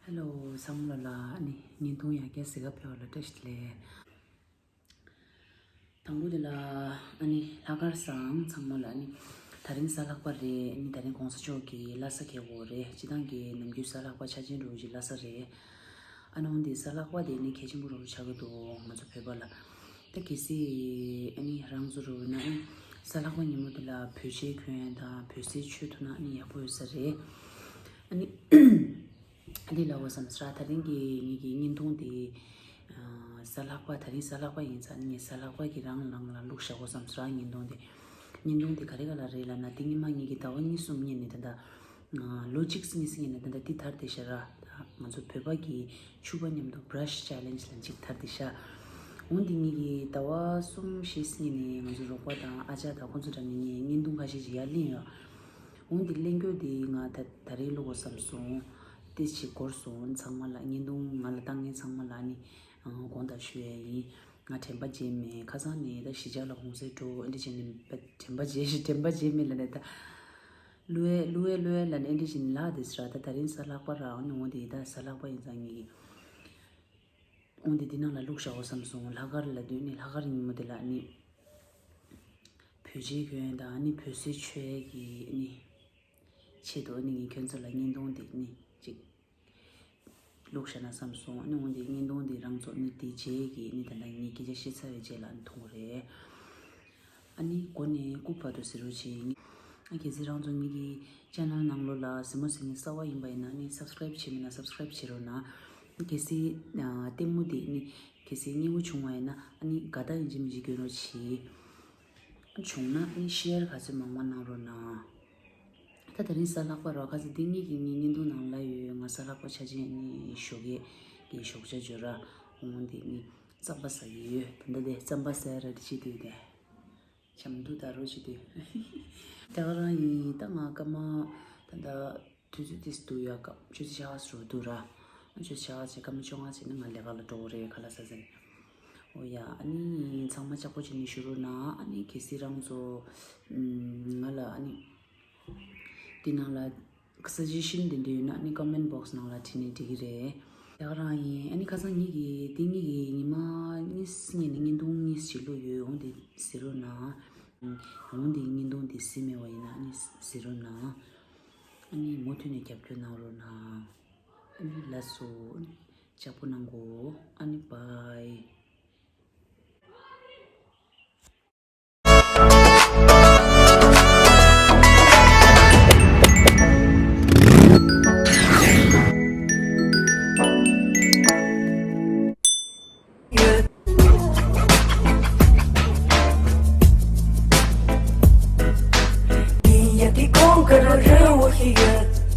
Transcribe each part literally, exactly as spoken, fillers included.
ཧེ་ལོ། ཚང་མ་ལ་ཨ་ནི་བརྙན་ཐུང་ཡར་རྒྱས་གཟིགས་ག་ཕེབས་པ་ལ་བཀྲ་ཤིས་བདེ་ལེགས། དང་པོ་དེ་ལ་ཨ་ནི་ལྷག་དཀར་བཟང་ཚང་མ་ལ་ཨ་ནི་དེ་རིང་གཟའ་ལྷག་པ་རེད། ཨ་ནི་དེ་རིང་གོང་ས་མཆོག་གི་བླ་གཟའ་གལ་པོ་རེད། སྤྱིར་བཏང་གི་ནམ་རྒྱུན་གཟའ་ལྷག་པ་འཆར་ཅན་འདྲ་བོ་ཅིག་བླ་གཟའ་རེད། ཨ་ནི་འོན་ཏེ་གཟའ་ལྷག་པ་དེ་ནི་གལ་ཆེན་པོ་འདྲ་བོ་ཆགས་ཀྱི་འདུག་ང་ཚོ་བོད་པ་ལ། ད་གལ་སྲིད་ཨ་ནི་རང་ཚོ་འདྲ་བོ་ན་ཨ་ནི་གཟའ་ལྷག་པ་ཉིན་མོ་དེ་ལ་བོད་ཆས་གྱོན་ཡ་དང་བོད་ཟས་མཆོད་ཐུབ་ན་ཨ་ནི་ཡག་པོ་ཡོད་ས་རེད། ཨ་ནི་འདི་ལབ་དགོས་བསམ་སོང་། དེ་རིང་གི་ངེད་ཀྱི་བརྙན་ཐུང་འདི་ཨ་གཟའ་ལྷག་པ། དེ་རིང་གཟའ་ལྷག་པ་ཡིན་ཙང་ངས་གཟའ་ལྷག་པ་གི་རང་ལངས་ལ་བླུགས་བཞག་དགོས་བསམ་སོང་། བརྙན་ཐུང་འདི་བརྙན་ཐུང་འདི་ག་རེ་ག་ལ་རེད་ལབ་ན། འདི་སྔོན་མ་ངེད་ཀྱི་ཟླ་བ་གཉིས་གསུམ་སྔོན་ནས་ད་ལྟ་ལོ་གཅིག་གཉིས་སྔོན་ནས་ད་ལྟ་འདི་དར་བསྡད་ཤག་ར། ད་ང་ཚོ་བོད་པ་གི་ཕྱུ་པ་མཉམ་དུ་brush challenge ལབ་ཅིག་དར་བསྡད་ཤག་འོ་འདི་ངེད་ཀྱི་ཟླ་བ་གསུམ་བཞི་སྔོན་ནས་ང་ཚོ་རོགས་པ་དང་ཨ་ཅག་དང་ཁོང་ཚོ་འདྲ་ནས་ངས་བརྙན་ཐུང་ཁ་ཤས་ཤིག་ཡར་ལེན་ཡོད། འོ་འདི་ལེན་རྒྱུ་འདི་ང་ད་དེ་རིང་བླུག་དགོས་བསམ་སོང་། ཏོག་ཙམ་འགོར་སོང་། ཚང་མ་ལ་བརྙན་ཐུང་ང་ལ་བཏང་མཁན་ཚང་མ་ལ་ཨ་ནི་དགོངས་དག་ཞུ་ཡ་ཡིན། ང་དྲན་པ་བརྗེད་མེད། ཁ་སང་ནས་ད་གཞིས་ཆགས་ལ་གུང་སེང་འགྲོ་ཨེ་འདྲ་བྱས་ནས་དྲན་པ་བརྗེད་ཤག་དྲན་པ་བརྗེད་མེད་ལབ་ནས་ད། བླུག་ཨེ་བླུག་ཨེ་བླུག་ཨེ་ལབ་ནས་ཨེ་འདྲ་བྱས་ནས་ལབ་བསྡད་ཤག་ར། ད་དེ་རིང་གཟའ་ལྷག་པ་ར། ཨ་ནི་འོ་འདི་ད་གཟའ་ལྷག་པ་ཡིན་ཙང་ངེད་ཀྱི་འོ་འདི་འདི་ནང་ལ་བླུགས་བཞག་དགོས་བསམ་སོང་། ལྷག་དཀར་ལབ་དུས་ནི་ལྷག་དཀར་ཉིན་མོ་དེ་ལ་ནི་བོད་ཆས་གྱོན་དང་ནི་བོད་ཟས་མཆོད་ཀྱི་ནི་ཆེད་དུ་ནི་ངས་ཁྱོད་ཚོ་ལ་བརྙན་ཐུང་འདི་ནི་ཅིག་བླུགས་བཞག་ན་བསམ་སོང་། ཨ་ནི་འོ་འདི་བརྙན་ཐུང་འདི་རང་ཚོ་ནི་དེ་རྗེས་ཀྱི་ནི་ད་ལྟ་ངས་སྐད་ཆ་བཤད་ཚར་བའི་རྗེས་ལ་ནི་མཐོང་གི་རེད། ཨ་ནི་འགོ་ནས་སྐུ་བར་དུ་གཟིགས་རོགས་གྱིས། ཨ་གལ་སྲིད་རང་ཚོ་ངེད་ཀྱི་channel ནང་ལོགས་ལ་གཟིགས་མོ་གཟིགས་མཁན་གསར་པ་ཡིན་པ་ཡིན་ན་ནི་subscribe བྱས་མེད་ན་subscribe བྱེད་རོགས་གནང་། གལ་སྲིད་ཨ་ལྟད་མོ་འདི་ནི་གལ་སྲིད་སྙན་པོ་བྱུང་བ་ཡིན་ན་ཨ་ནི་དགའ་རྟགས་ཡིན་གཅིག་མིན་གཅིག་སྐྱོན་རོགས་གྱིས། བྱུང་ན་ཨ་ནི་share ག་ཚོད་མང་མང་གནང་རོགས་གནང་། ད་དེ་རིང་གཟའ་ལྷག་པ་རེད། གལ་སྲིད་འདི་གཉིས་ཀྱི་ངའི་བརྙན་ཐུང་ནང་ལ་ཡོད། ང་གཟའ་ལྷག་པ་འཆར་ཅན་ནི་ཞོགས་ཀས་ཀྱི་ཞོགས་ཇ་འཇོ་ར། འོང་འདི་ནི་རྩམ་པ་ཟ་གི་ཡོད། ད་ལྟ་དེ་རྩམ་པ་ཟ་ར་འདི་བྱེད་དུས་དེ་བྱམས་སྡུག་ད་རོ་བྱེད་དུས། དེ་ག་རང་ཡིན། ད་ང་སྐར་མ་ད་ལྟ་དུས་ཚོད་དེ་སུ་འདུག་ཡ། སྐབས་ཆུ་ཚོད་ཆ་ག་ཙམ་འདུག་ར། ཆུ་ཚོད་ཆ་ག་ཙམ་སྐར་མ་བཅོ་ལྔ་ཙམ་ནི་ང་ལས་ཀ་ལ་འགྲོ་གི་རེད། ཁ་ལག་ཟ་ཟིན། འོ་ཡ། ཨ་ནི་ཚང་མ་ལྕགས་པོ་བྱས་ནས་བཞུགས་རོགས་གནང་། ཨ་ནི་གལ་སྲིད་རང་ཚོ་ང་ལ་ཨ་ནི་འདི་ནང་ལ་suggestion འདི་འདྲ་ཡོད་ན་ཨ་ནི་comment box ནང་ལ་བྲིས་ནས་འགྲིག་གི་རེད། དེ་ག་རང་ཡིན། ཨ་ནི་ཁ་སང་ངེད་ཀྱིས་འདི་ངེད་ཀྱིས་ཉི་མ་གཉིས་སྔོན་ནས་བརྙན་ཐུང་གཉིས་ཤིག་བླུགས་ཡོད། འོང་འདི་གཟིགས་རོགས་གནང་། འོང་འདི་བརྙན་ཐུང་འདི་གཟིགས་མེད་པ་ཡིན་ན་ཨ་ནི་གཟིགས་རོགས་གནང་། ཨ་ནི་མུ་མཐུད་ནས་རྒྱབ་སྐྱོར་གནང་རོགས་གནང་། ཨ་ནི་ལགས་སོ། ཨ་ནི་ལྕགས་པོ་གནང་གོ། ཨ་ནི་bye།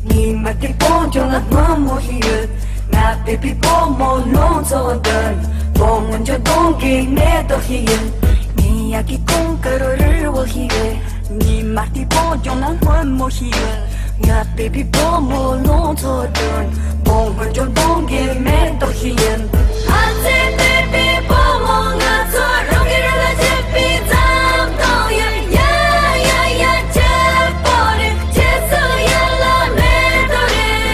ཉི་མ་དེ་བོད་ལྗོངས་ལ་སྔོན་མོ་ཞིག་ཡོད། ང་བོད་པའི་བུ་མོ་ལོངས་སུ་སྟོན། བུ་མོ་འཇོན་ཐང་གི་མེ་ཏོག་ཞིག་ཡིན། ཉི་མ་དེ་བོད་ལྗོངས་ལ་སྔོན་མོ་ཞིག་ཡོད། ང་བོད་པའི་བུ་མོ་ལོངས་སུ་སྟོན། བུ་མོ་འཇོན་ཐང་གི་མེ་ཏོག་ཞིག་ཡིན། ཨ་ཙི་བོད་པའི་བུ་མོ་ང་ཚོ་རང་གི་རང་ལ་གཅེས་པའི་འཛུམ་མདངས་ཡོད། ཡ་ཡ་ཡ་ཁྱེད་པོ་རེད། ཁྱེད་ཚོ་ཡ་ལ་མེ་ཏོག་རེད།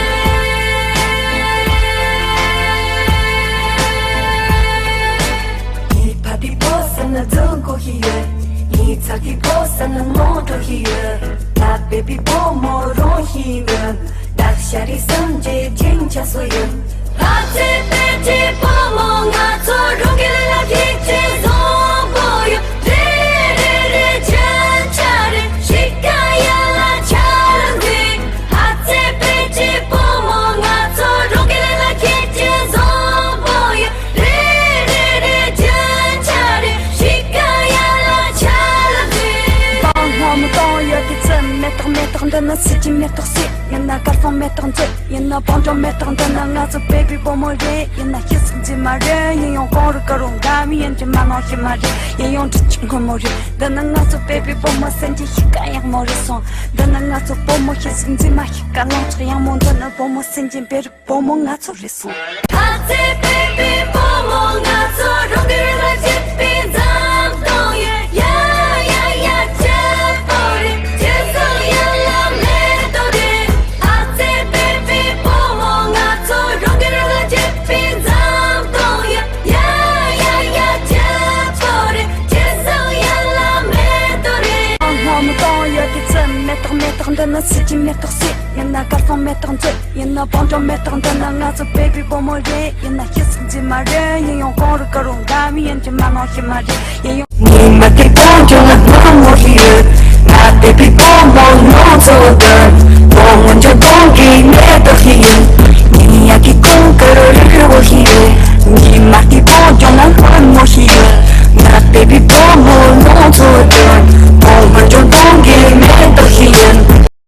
ཉི་མ་དེ་བོད་ས་ན་འཛུལ་དགོས་ཤིག་ཡོད། ཉི་མ་དེ་བོད་ས་ན་ངོ་སྤྲོད་ཤིག་ཡོད། ང་བོད་པའི་བུ་མོ་རང་ཞིག་ཡིན། བདག་ཤ་རི་སེམས་ཀྱི་འགྲིན་ཆ་སོ་ཡོད། ཨ་ཙི་བོད་ཀྱི་བུ་མོ་ང་ཚོ་རང་གི་ལས་ལ་ཁྱེད་ཀྱི་བཟང་པོ་ཡོད། རེད་རེད་རེད་ཅན་ཆ་རེད། ཤི་ཁ་ཡ་ལ་ཆ་ལ་འཛིན། ཨ་ཙི་བོད་ཀྱི་བུ་མོ་ང་ཚོ་རང་གི་ལས་ལ་ཁྱེད་ཀྱི་བཟང་པོ་ཡོད། རེད་རེད་རེད་ཅན་ཆ་རེད། ཤི་ཁ་ཡ་ལ་ཆ་ལ་འཛིན། བང་སྔོན་མོ་དང་ཡོད་ཀྱི་ཚེ་མེ་ཏོག་མེ་ཏོག་འདི་ནི་སྲིད་ཀྱི་མེ་ཏོག་སྲིད། ཡིན་ན་དཀར་སང་མེ་ཏོག་མཛེས། ཡིན་ན་བང་སྒྲོན་མེ་ཏོག་འདི་ནི་ང་ཚོ་བོད་པའི་བུ་མོ་རེད། ཡིན་ན་ཤི་སུག་འཛིན་མ་རེད། ཡིན་ཡང་གངས་རི་དཀར་པོ་འགའ་མི་ཡན་གྱི་མ་ནང་ཤི་མ་རེད། ཡིན་ཡང་འབྲི་ཆུ་སྔོན་མོ་རེད། འདི་ནི་ང་ཚོ་བོད་པའི་བུ་མོ་སེམས་ཀྱི་གཤིས་ཀ་ཡག་མོ་རེད་སོང་། འདི་ནི་ང་ཚོ་བུ་མོ་ཤི་སུག་འཛིན་མ་ཤི་ཀ་ལང་ཕྱོགས་ཡག་མོ། འདི་ནི་བུ་མོ་སེམས་ཅན་བོད་རིགས་བུ་མོ་ང་ཚོ་རེད་སོང་། ཨ་ཙི་བོད་པའི་བུ་མོ་ང་ཚོ་རང་གི་རང་ལ་གཅེས་པའི་འཛུམ་མདངས་ཡོད། ཡ་ཡ་ཡ་ཁྱེད་པོ་རེད། ཁྱེད་ཚོ་ཡ་ལ་མེ་ཏོག་རེད། ཨ་ཙི་བོད་པའི་བུ་མོ་ང་ཚོ་རང་ ཏག་མེ་ཏོག་འདི་ནི་སྲིད་ཀྱི་མེ་ཏོག་སྲིད། ཡིན་ན་དཀར་སང་མེ་ཏོག་མཛེས། ཡིན་ན་བང་ཅོ་མེ་ཏོག་འདི་ནི་ང་ཚོ་བེ་བི་བུ་མོ་རེད། ཡིན་ན་ཤི་སྲིད་ཀྱི་མ་རེད། ཡིན་ཡང་གང་རུ་ཀ་རུ་འགའ་མི་ཡིན་གྱི་མ་ནང་ཤི་མ་རེད། ཡིན་ཡང་ཉི་མ་དེ་གང་བྱུང་ང་སྣང་མོ་ཞིག་ཡོད། ང་བེ་བི་བུ་མོ་ནང་ཚོ་དང་བུ་མོ་འཇོ་གང་གི་མེ་ཏོག་ཞིག་ཡིན།